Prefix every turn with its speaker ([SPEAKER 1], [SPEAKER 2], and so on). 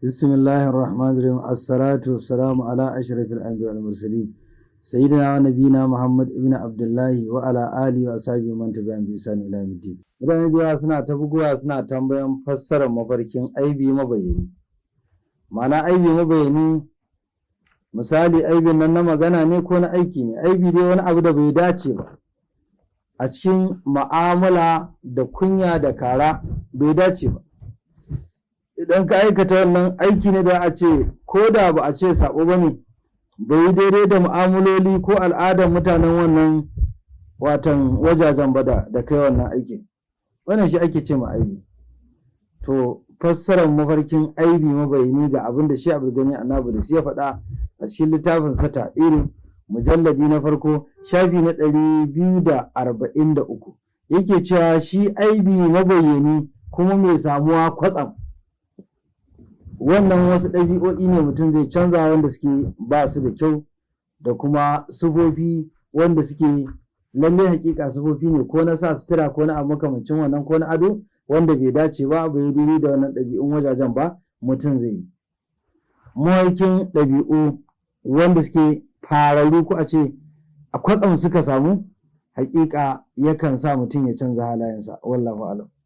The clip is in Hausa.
[SPEAKER 1] Bismillahir Rahmanir Rahim. Assalatu wassalamu ala ashrafil anbiya wal mursalin. Sayyidina wa nabiyina Muhammad ibn Abdullahi wa ala alihi wa ashabihi man tabi'ahum bi ihsan ila yawmiddin. Mutane da yawa suna ta bugowa suna tambayan fassarar mafarkin aibi mabayyani. Ma'ana aibi mabayyani, misali aibin nan na magana ne ko na aiki ne, aibi dai wani abu da bai dace ba. A cikin ma'amala da kunya da kara bai dace ba. Idan ka aikata wannan aiki ne da a ce ko da ba a ce sabo ba ne, bai yi daidai da mu'amaloli ko al'adar mutanen wannan watan wajajen ba da kai wannan aikin. Wannan shi ake ce ma aibi. To, fassarar mafarkin aibi mabayani ga abin da shi Abdulgani Annabulus ya faɗa a cikin littafin sa Ta'iru, mujalladi na farko, shafi na 243, yake cewa shi aibi mabayyani kuma mai samuwa kwatsam, wannan wasu ɗabi'o'i ne mutum zai canza wanda suke ba su da kyau, da kuma sufofi wanda suke lallai hakika sufofi ne ko na sa sutura ko na abu makamancin wannan ko na ado wanda bai dace ba, bai daidai da wannan ɗabi'un wajajen ba mutum zai yi. Mafarkin ɗabi'u wanda suke fararru ko a ce a kwatsam suka samu, hakika yakan sa mutum ya canza halayensa. Wallahu alam.